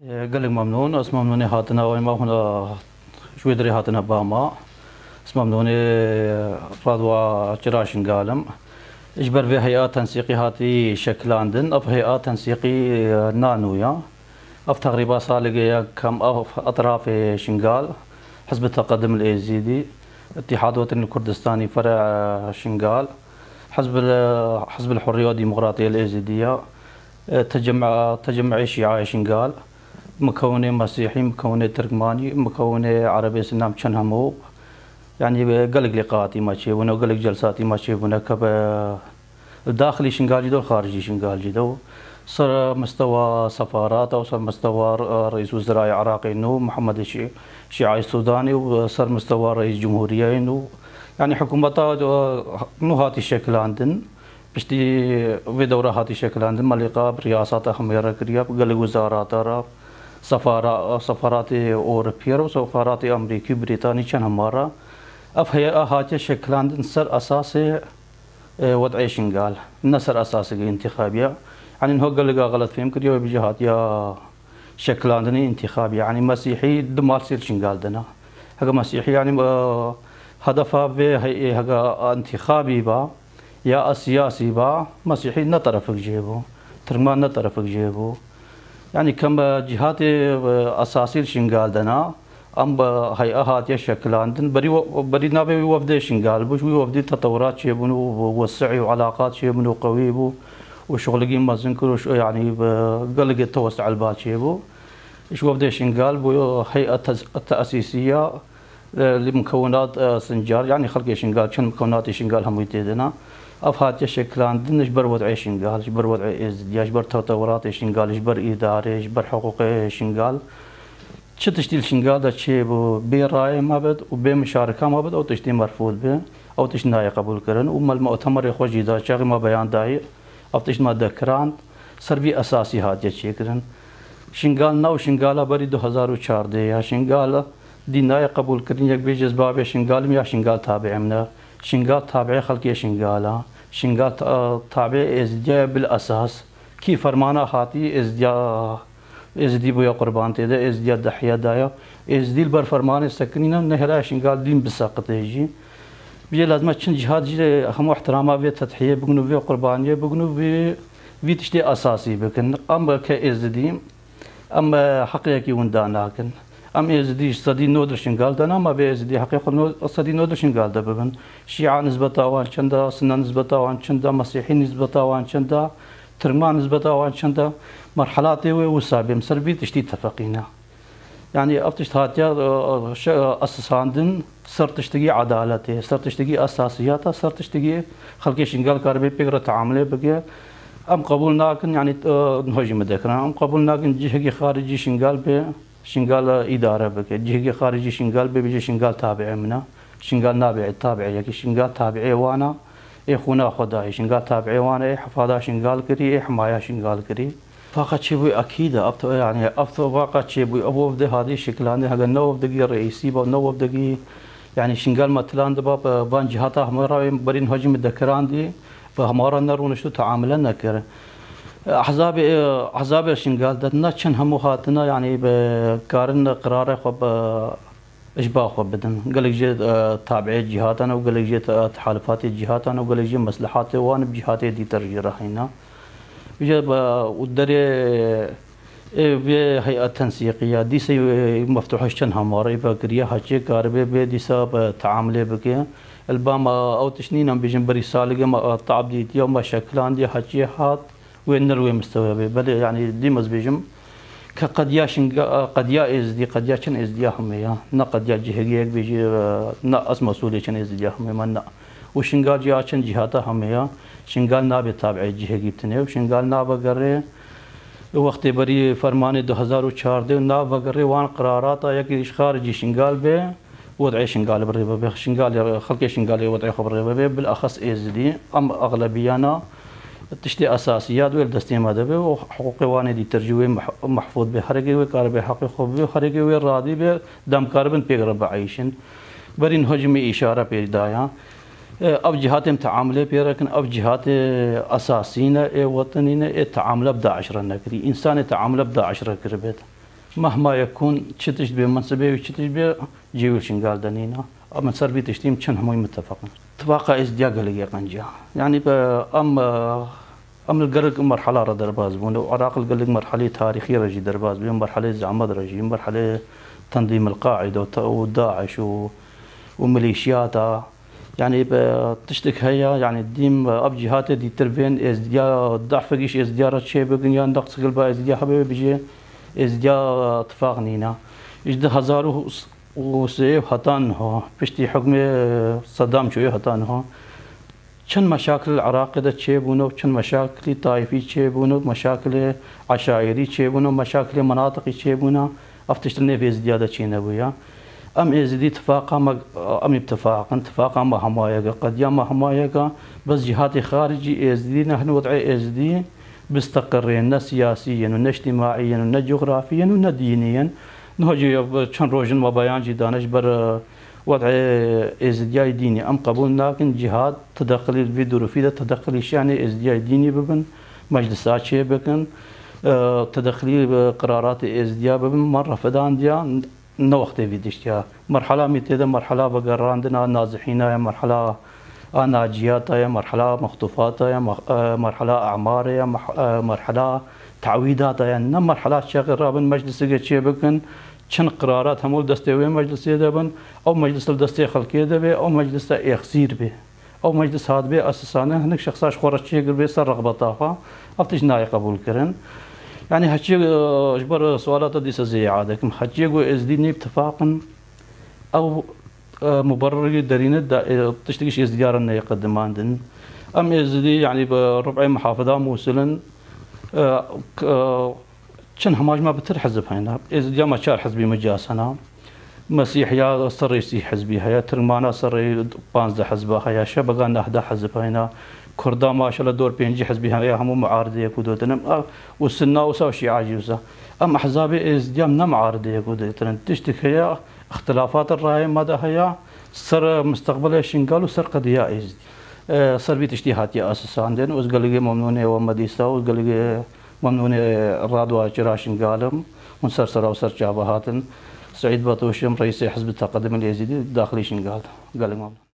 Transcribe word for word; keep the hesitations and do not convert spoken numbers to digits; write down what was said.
Gelek memnûn. Ez memnûnê hatina we ma hûn, e, ji wê dirê hatine ba ma. Ez memnûnê Radwa Çira Şingal im. Ji ber vê heya tensîqî hatî şekilandin. Ev heya tensîqî, e, nanû ya. Ev texrîba saligê ya kem ev etrafê Şingal, Hizb Teqedim el Êzîdî, Îtîhad Wetin el Kurdistanî Fere Şingal, Hizb el, Hizb el Hurriye Demokratî el Êzîdiya, e, Tecem-, Tecem'ê Şîa Şingal, Mikewinê Mesîhî, Mikewinê Tirkmanî, Mikewinê Erebê Sinnam çend hemû, yanî, e, gelek lîqatî ma çêbûne, gelek celsatî ma çêbûne, ke be li daxilî Şingal jî de û xaricî Şingal jî de û ser mistewa sefarata û ser mistewa, e, reîs wizirayê Iraqê nû Mihemed Şî-, Şîayê Sûdanî û ser mistewa reîs cumhûriyeyê nû, yanî hikûmeta, e, nû hatî şekilandin. Piştî vê dewra hatî şekilandin, me lîqa bi riyasata hemû re kiriye, bi gelek wizarata re, sefara-, sefaratê Ewropî re û sefaratê Amerîkî û Brîtanî çend hema re. Ev heye hatiye şekilandin ser esasê, e, wed'ê Şingal, ne ser esaseke întîxabî ye. Yanî niha gelek a xeletfêm kiriye, wê bêje hatiya şekilandinê întîxabî ye. Yanî Mesîhî du mal sêr Şingal de ne. Heke Mesîhî, yanî, e, hedefa vê heyê heke întîxabî ba, ya a siyasî ba, Mesîhî ne terefik jê bû, Tirkman ne terefik jê bû. Yanî kem, e, cîhatê, e, esasî li Şingal de ne. Em bi hey'a hatiye şekilandin. Berî we-, berî navê wî wefdê Şingal bû. Ji wî wefdî tetewurat çêbûn û wesî û elaqat çêbûn û qewî bû û şixuligî mezin kir û ş-, yanî bi gelekê tewes elba çêbû. Ji wefdê Şingal bû hey'a te-, te'sîsî ya, e, li mukewinat, e, Sincar, yanî xelkê Şingal, çend mukewinatê Şingal hemûyî tê de ne. Ev hatiye şekilandin ji ber wed'ê Şingal, ji ber wed'ê Êzidiya, ji ber tetewuratê Şingal, ji ber îdarê, ji ber hiqûqê Şingal. Çi tiştî li Şingal de çêbû, bê rayê me bit û bê mişarika me bit, ew tiştî merfûd bi, ew tişt nayê qebûlkirin û me li mu'temerê xwe jî da, çaxê me beyan dayî, ew tişt me dekirand, ser vî esasî hatiye çêkirin. Şingal nav Şingala berî du hezar û çardeh ya. Şingal dî nayê qebûlkirin, yek bêje ez bavê Şingal im ya Şingal tabi'ê min e. Şingal tabi'ê xelkê Şingal e. Şingal ta-, tabi'ê Êzidiya ye bil esas. Kî fermana hatî Êzidiya Êzidî bûye qurban tê de, Êzidiya dehiye daye. Êzidî li ber fermanê sekinîne, nehêle Şingal dîn biseqitê jî. Bîye lazim e çend cîhat jî hemû ihtirama vê tedhiyê bikin û vê qurbaniyê bikin û vê, vî tiştê esasî bikin. Em ke Êzidî, em, e, heqê yekî winda nakin. Em Êzidî ji sedî nod li Şingal de ne, ma vê Êzidî heqê xwe no-, sedî nod li Şingal de bibin. Şîa nisbeta wan çend e, Sinne nisbeta wan çend e, Mesîhî nisbeta wan çend e, Tirkman nisbeta wan çend e, merhelatê wê wisa bê, em ser vî tiştî tefeqîne. Yanî ev tişt hatiye, e, e, şe-, e, esasandin ser tiştekî edaletê, ser tiştekî esasiyata, ser tiştekî xelkê Şingal karibe pêk re teamulê bike. Em qebûl nakin, yanî, e, niha jî min dekirin. Em qebûl nakin cihekî xaricî Şingal bê, Şingal îdare bike. Cihekî xaricî Şingal bê, bêje Şingal tabi'ê min e. Şingal nabe tabi'ê yekî. Şingal tabi'ê wan e. Ê xûna xwe dayî. Şingal tabi'ê wan e. Ê hefada Şingal kirî, ê himaya Şingal kirî. Tifaqa çêbûyî ekîd e. Ev to-, yanî, ev tifaqa çêbûyî. Ev wefdê hadî şekilandin. Hege ne wefdekî reîsî ba, ne wefdekî, yanî, Şingal me tilandiba, bi van cîhata hemû re berî niha jî min dekirandî. Bi hema re nerûnişt û teamule nekir. Ehzabê, ehzabê Şingal de ne çend hemû hatine, yanî bi karin qirarê xwe bi, ji ba xwe bidin. Gelek jê, e, tabi'ê cîhatan û gelek jê te-, tehalifatê cîhatan û gelek jê meslehatê wan bi cîhatê dîtir jî re heyna. Vîje bi, û derê, ê, vê hey'a tensîqî ya dîsê, e, meftuhê çend hemara, ê, vekiriye haçê karibê vê dîsa bi teamulê bike. Li ba me ew tişt nîne, em bêjin berî saligê me, e, tab dîtiye, me şekilandiye, haçê hat. Wê nir wê mistewe bê. Belê, yanî, dîm ez bêjim ke qediya Şinga-, qediya Êzidî, qediya çend Êzidiya hemê ya. Ne qediya cihekî yek bêjî, ne ez mesûlê çend Êzidiya hemê me, ne. Û Şingal jî ya çend cîhata hemê ya. Şingal nabe tabi'ê cihekî bi tinê û Şingal navegere wextê berî fermanê du hezar û çardeh navegere wan qirarata yekî ji xaricî Şingal be. Wed'ê Şingalê bi rê bibe, Şingalê, xelkê Şingalê wed'ê xwe bi rê bibe, bilaxes Êzidî, em exlebiyana tiştê esasî ya wê li destê me de be û hiqûqê wan ê dîtir jî wê meh-, mehfûz be. Herêkê wê karibe heqê xwe bibe, herêkê wê radî be, dem karibin pêk re bieyşin. Berî niha jî me îşare pê daya. E, ev cîhatê em teamulê pê re kin, ev cîhatê esasî ne, ê wetinî ne, ê teamule bi DAIŞ re nekirî. Însanê teamule bi DAIŞ re kiribêt. Mehma yekûn çi tişt bê, mensebê wî çi tişt bê, cêwî li Şingal de nîne. Em li ser vî tiştî em çend hemû mitefeq in. Tifaqa Êzidiya gelekê qenc e. Yanî bi em, e, em li gelek merhala re derbas bûn û Iraq li gelek merhelê tarîxî re jî derbas bû, merhelê zehmet re jî, merhelê tendîm el-Qaîde û te-, û DAIŞ û, û milîşiyata. Yanî bi tiştek heye, yanî dîm ev cîhatê dîtir bên Êzidiya, dehfekî ji Êzidiya re çêbikin, yan neqsek li ba Êzidiya hebe wê bijê Êzidiya tifaq nîne. Ji du hezar û sê heta niha, piştî hukmê Sedam çûyê heta niha, çend meşakil li Iraqê de çêbûne û çend meşakilî taîfî çêbûne û meşakilê eşaîrî çêbûne û meşakilê menatiqî çêbûne, ev tişt li nêv Êzidiya de çênebûye. Em Êzidî tifaqa me, em î bi tifaq in, tifaqa me hema yek e, qediya me hema yek e, bes cîhatê xaricî Êzidî ne, hin wed'ê Êzidî bisteqirê, ne siyasî yên û ne îctîmaî yên û ne cografî yên û ne dînî yên. Niha jî çend roj in me beyan jî dane ji ber, e, wed'ê Êzidiyayê dînî. Em qebûl nakin cîhat tedeqilî li vî durûfî de tedeqilî şanê Êzidiyayê dînî bibin, meclisa çê bikin, e, tedeqilî bi qiraratê Êzidiya bibin, me refidandiya. Ne wextê vî tiştiya. Merhela mî tê de merhela vegerandina nazihîna ye, merhela a naciyata ye, merhela mextufata ye, mex-, e, merhela emarê ye, mex-, e, merhela tewîdata ye. Ne merhela çaxê rabin mecliseke çê bikin, çend qirarat hemû li destê wê meclisê de bin, ew meclis li destê xelkê de bê, ew meclis de êxsîr bê. Ew meclis hatibê esasane, hinek şexsa ji xwe re çêkiribê ser rexbeta xwe, ev tişt nayê qebûlkirin. Yanî heçiyê, e, ji ber suala te dîsa zêya dikim. Heçiyê ku Êzidî nîv tifaq in, ew, e, muberrirî derîne de, e, tiştekî ji Êzidiya re neyê qedimandin. Em Êzidî, yanî bi rub'ê muhafida Mûsil in, e, k-, e, Çend hema ji me bitir hizb hene. Êzidiya me çar hizbî micaz hene. Mesîhiya serê sî hizbî heye. Tirkmana serê panzdeh hizba heye. Şebeka nehde hizb hene. Kurda maşallah dor pêncî hizbî hene. Ya hemû muaridê yek û dîtin in. Ev û Sunna wisa û Şîa jî wisa. Em ehzabê Êzidiya ne muaridê yek û dîtin in. Tiştek heye, îxtilafat rayê me de heye. Ser misteqbelê Şingal û ser qediya Êzidî. E, ser vî tiştî hatiye esasandin. Ez gelekê memnûnê we me dîsa û gelekê Memnûnê radwa çira Şingal im. Hûn ser sera û ser çava hatin. Seîd Batoş im, reîsê Hizb Teqedimê Êzidî daxilî Şingal. Gelek memnûn.